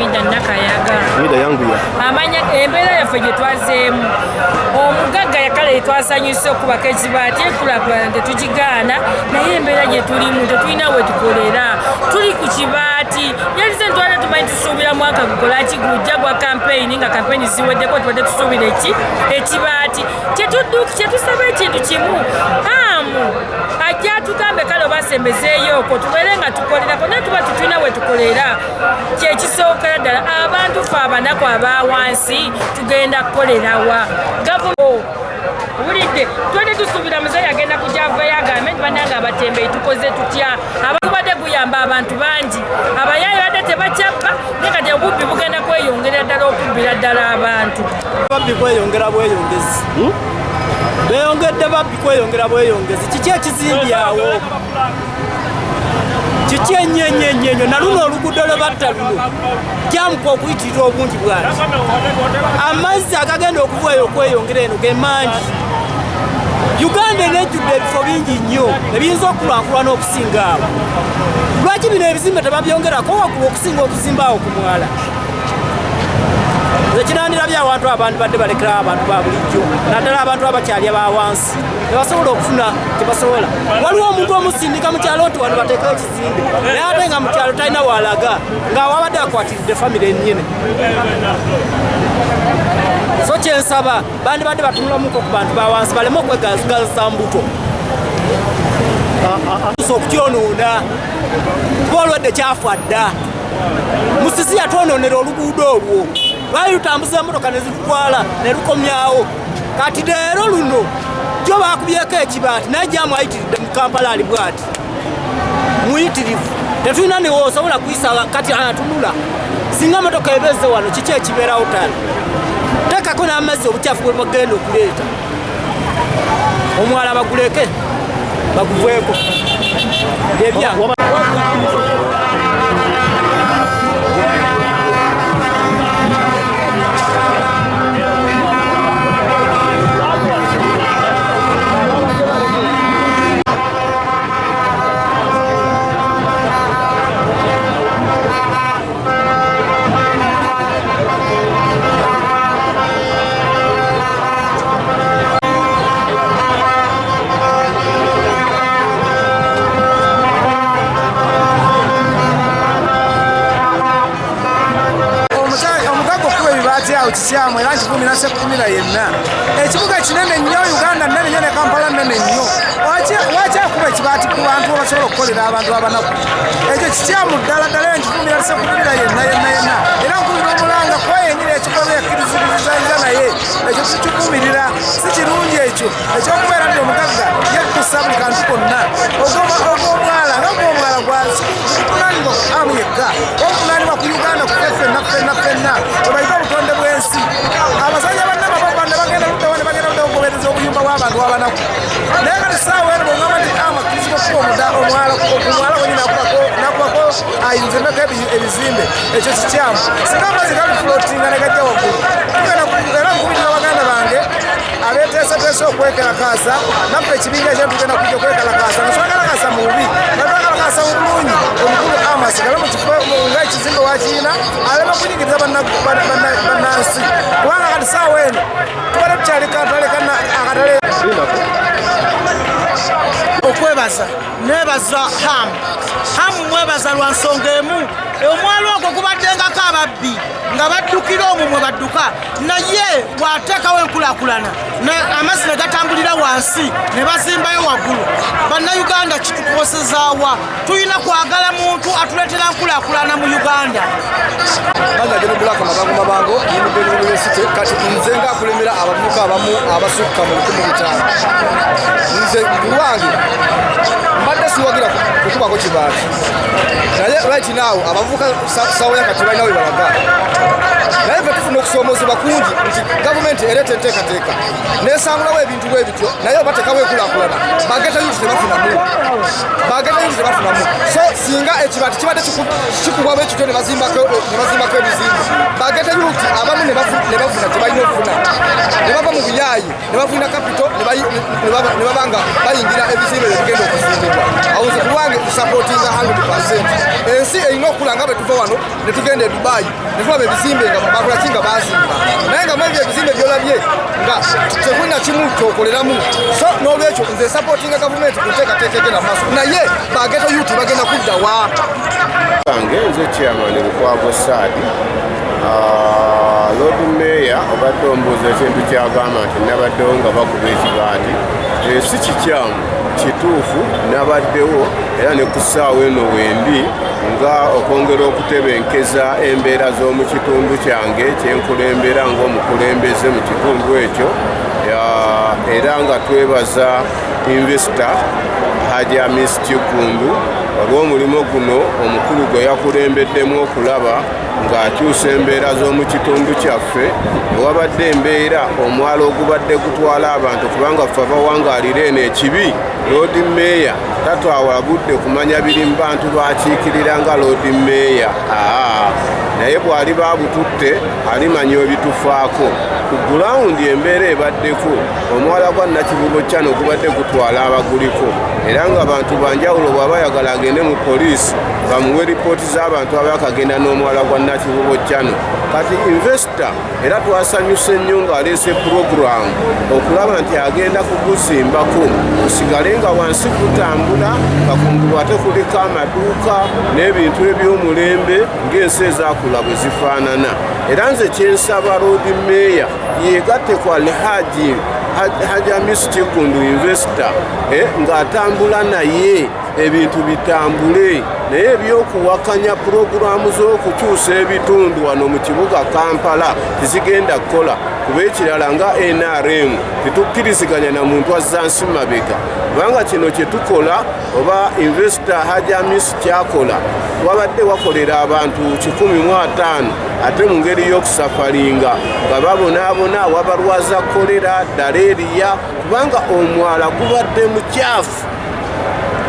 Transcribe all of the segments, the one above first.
Hamida Nakayaga. Hamida yanguya. Amanya embeera yaffe gye twazeemu omugagga yakale twasanyuse okubaka ekibaati enkulaakulana tetugigaana, naye embeera gye tulimu tetulina we tukolera, tuli ku kibaati. Yalize ntwala tumanyi tusuubira mwaka gukola ki gujja gwa kampeyini, nga kampeyini ziweddeko tubadde tusuubira eki ekibaati. Kyetusaba ekintu kimu, amu ajja atugambe kale obasembezeeyo okwo tubeere nga tukolerako, naye tuba tetulina we tukolera. Kyekisookera ddala, abantu fe abanaku aba wansi tugenda kukolerawa? Gavumenti owulidde, twende tusuubira muzeeyi agenda kujja avayo agambe nti bannange abatembeeyi tukoze tutya, abagubadde guyamba abantu bangi, abayaaye badde tebakyabba, naye kati obubbi bugenda kweyongerera ddala okubbira ddala abantu. Babbi kweyongera bweyongezi, beyongedde babbi kweyongera bweyongezi. Kiki ekizimbyawo? Kiki ennyo ennyo ennyo ennyo? Na luno oluguudo lwe batta luno jamuka okuyitirira obungi bwati, amazzi agagenda okuva eyo okweyongera eno ge mangi. Uganda enejjudde ebifo bingi nnyo ebiyinza okukulaakulana okusinga awo. Lwaki bino ebizimbe tebabyongerako waggulu okusinga okuzimba awo ku mwala? Nze kinandirabye awantu abantu badde balekerawo abantu ba bulijjo, naddala abantu abakyali aba wansi tebasobola okufuna tebasobola. Waliwo omuntu omusindika mu kyalo nti wano bateekewo ekizimbe, naye ate nga mu kyalo talina walaga nga wabadde akwatiridde famire ennyini. So kyensaba bandibadde batunulamuko ku bantu ba wansi baleme okwegazigazisa mbuto okukyonoona, kuba olwedde kyafa dda. Musisi yatwonoonera oluguudo olwo, lwali lutambuza emotoka ne zitutwala ne lukomyawo. Kati leero luno jo bakubyeko ekibaati, naye jamu ayitiridde mu Kampala ali bwati muyitirivu, tetulina newosobola kuyisa. Kati atunula singa motoka ebeze wano kiki ekibeerawo? Tala teekako n'amazzi obukyafu bwe bagenda okuleeta, omwala baguleke baguveeko ebyange. Omugagga okukuba ebibaati awo kikyamu, era nkivumira ssekkumira yenna. Ekibuga kinene nnyo, Uganda nnene nnyo, ne Kampala nnene nnyo. Lwaki akuba ekibaati ku bantu abasobola okukolera abantu abanaku? Ekyo kikyamu ddala ddala, era nkivumira ssekkumira yenna yenna yenna, era nkubira omulanga kuba yennyini ekikolwa yakkiriziriza, naye ekyo tukivumirira, si kirungi ekyo ekyokubeera nti omugagga yekkusa buli kantu konna. Ogw'omwala nga gw'omwala gwaguvunaanyibwa ku amu yekka, oguvunaanyibwa ku Uganda kufe ffenna ffenna ffenna webayita obutonde bw'ensi. Abasajja bannama bava ne bagenda luddawa ne bagenda luddawa okugobereza obuyumba bw'abantu abanaku. Naye kati saawa eno bwongamba nti amu akkirizibwa okuba omwala ku mwala gwenyini nakubako ayinzemeko ebizimbe, ekyo kikyamu. Singa amazzi gali floatinga ne gajja waggulu tugenda. Era nkubirira baganda bange abeteeseteese okwekalakaasa, naffe ekibinja kye tugenda kujja okwekalakaasa, nga twekalakaasa mu bubi, nga twekalakaasa mu bulungi. Omukulu ama asigale mu kifo nga ekizimbe wakiina, aleme kunyigiriza bannansi, kubanga kati saawa eno tubadde tukyali katale akatale. Okwebaza nebaza Hamu. Hamu mwebaza lwa nsonga emu: omwalo ogwo gubaddengako ababbi nga baddukira omwo mwe badduka, naye bw'ateekawo enkulaakulana amazzi ne gatambulira wansi ne bazimbayo waggulu, Bannayuganda kitukosezaawa? Tulina kwagala muntu atuleetera nkulaakulana mu Uganda. Banga General Black Mabango Mabango yimidde University. Kati nze ngaakulembera abavubuka abamu abasukka mu 1500, nze ku lwange mbadde siwagira kukubako kibaati, naye right now abavubuka sawa yakati balina we balaga, naye ffe tufuna okusoomozebwa kungi nti gavumenti ereeta enteekateeka nesangulawo ebintu bwe bityo, naye oba tekawo enkulaakulana, ba ghetto youth tebafunamu, ba ghetto youth tebafunamu. So singa ekibaati kibadde kikubwa bwe kityo ne bazimbako ebizimbe, ba ghetto youth abamu ne bafuna kye balina okufuna, ne bava mu buyaayi ne bafuna capital, ne baba nga bayingira ebizimbe bye bigenda okuzimbibwa. Awo nze ku lwange nsupportinga 100%. Ensi erina okukula nga bwe tuva wano ne tugenda e Dubai ne tulaba ebizimbe nga bakola ki, nga bazimba, naye nga mwebyo ebizimbe byolabye nga tekulina kimu kyokoleramu. So n'olwekyo nze nsupportinga gavumenti ku nteekateeka egenda mu maaso, naye ba ghetto youth bagenda kudda wa? Bange, nze chairman Lukwago Saadi. Lord Mayor obadde ombuuza ekintu kyagamba nti nabaddewo nga bakuba ekibaati. Si kikyamu, kituufu, nabaddewo era ne ku ssaawa eno wendi nga okwongera okutebenkeza embeera z'omu kitundu kyange kyenkulembera ng'omukulembeze mu kitundu ekyo. Era nga twebaza investor Haji Hamis Kiggundu olw'omulimu guno omukulu gwe yakulembeddemu okulaba ng'akyusa embeera z'omu kitundu kyaffe. Ewabadde embeera omwalo ogubadde gutwala abantu, kubanga ffe abawangaalira eno ekibi, Lord Mayor tatwawala budde kumanya biri mu bantu bakiikirira nga Lord Mayor. Aa, naye bw'ali babututte alimanya ebitufaako ku ground. Embeera ebaddeko omwala gwa Nakivubo Channel gubadde gutwala abaguliko, era nga abantu banjawulo. Bw'aba ayagala agende mu poliisi bamuwe ripooti z'abantu abakagenda n'omwala gwa Nakivubo Channel. Kati investor era twasanyuse nnyo ng'aleese puroguramu okulaba nti agenda kuguzimbako gusigale nga wansi gutambula, nga kungulu ate kuliko amaduuka n'ebintu eby'omulembe ng'ensi ezakula bwe zifaanana. Era nze kyensaba Lord Mayor yeegatte ku Alhaji Haji Hamis Kiggundu investor, ng'atambula naye ebintu bitambule. Naye ebyokuwakanya puroguramu z'okukyusa ebitundu wano mu kibuga Kampala tezigenda kukola, kuba ekirala nga NRM tetukkiriziganya na muntu azza nsi mabega, kubanga kino kye tukola oba investor Haji Hamis kyakola, wabadde wakolera abantu 150, ate mu ngeri y'okusufferinga nga babonaabona, wabalwaza kolera, diarrhoea, kubanga omwala gubadde mukyafu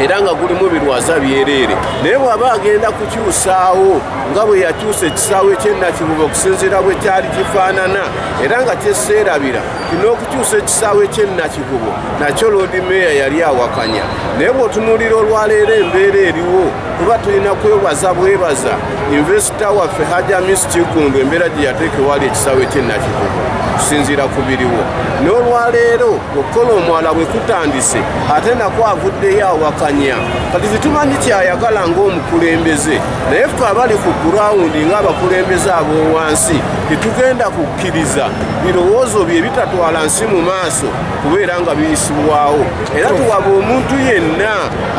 era nga gulimu birwaza byereere. Naye bw'aba agenda kukyusaawo nga bwe yakyusa ekisaawe ky'e Nakivubo okusinziira bwe kyali kifaanana, era nga kyeseerabira ti n'okukyusa ekisaawe ky'e Nakivubo nakyo Lord Mayor yali awakanya. Naye bw'otunuulira olwaleero embeera eriwo, tuba tulina kwebaza bwebaza investor waffe Haji Hamis Kiggundu embeera gye yateeka ewali ekisaawe ky'e Nakivubo kusinziira ku biriwo. N'olwaleero okukola omwala bwe kutandise, ate nakwo avuddeyo awakanya. Kati tetumanyi kyayagala ng'omukulembeze, naye ffe abali ku ground ng'abakulembeze ab'owansi tetugenda kukkiriza birowoozo bye bitatwala nsi mu maaso kubeera nga biyisibwawo. Era tuwaba omuntu yenna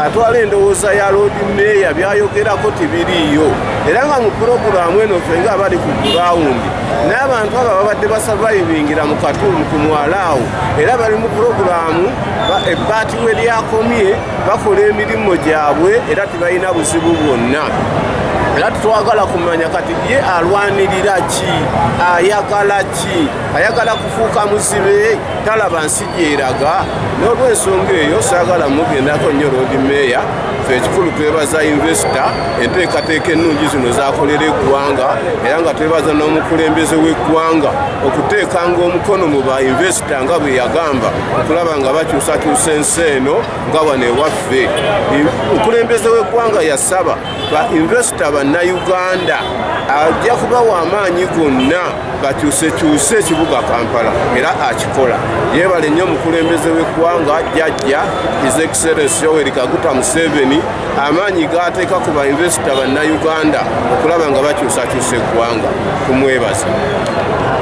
atwala endowooza ya Lord Mayor byayogerako tebiriiyo. Era nga mu puroguramu eno, ffe ng'abali ku ground n'abantu abo ababadde basurvivingira mu katundu ku mwala awo, era bali mu puroguramu, ebbaati we lyakomye bakola emirimu gyabwe era tebalina buzibu bwonna. Era tetwagala kumanya kati ye alwanirira ki, ayagala ki, ayagala kufuuka muzibe, talaba nsi gyeraga. N'olwensonga eyo saagala mugendako nnyo Lord Mayor. Fe ekikulu twebaza investor enteekateeka ennungi zino zakolera eggwanga, era nga twebaza n'omukulembeze w'eggwanga okuteekanga omukono mu ba investor nga bwe yagamba okulaba nga bakyusakyusa ensi eno. Nga wano ewaffe omukulembeze w'eggwanga yasaba ba investor bannayuganda ajja kubawa amaanyi gonna bakyusekyuse ekibuga Kampala, era akikola. Yeebale nnyo omukulembeze w'eggwanga jjajja His Excellence Yoweri Kaguta Museveni amaanyi gateeka ku ba investor bannayuganda okulaba nga bakyusakyusa eggwanga. Tumwebaza.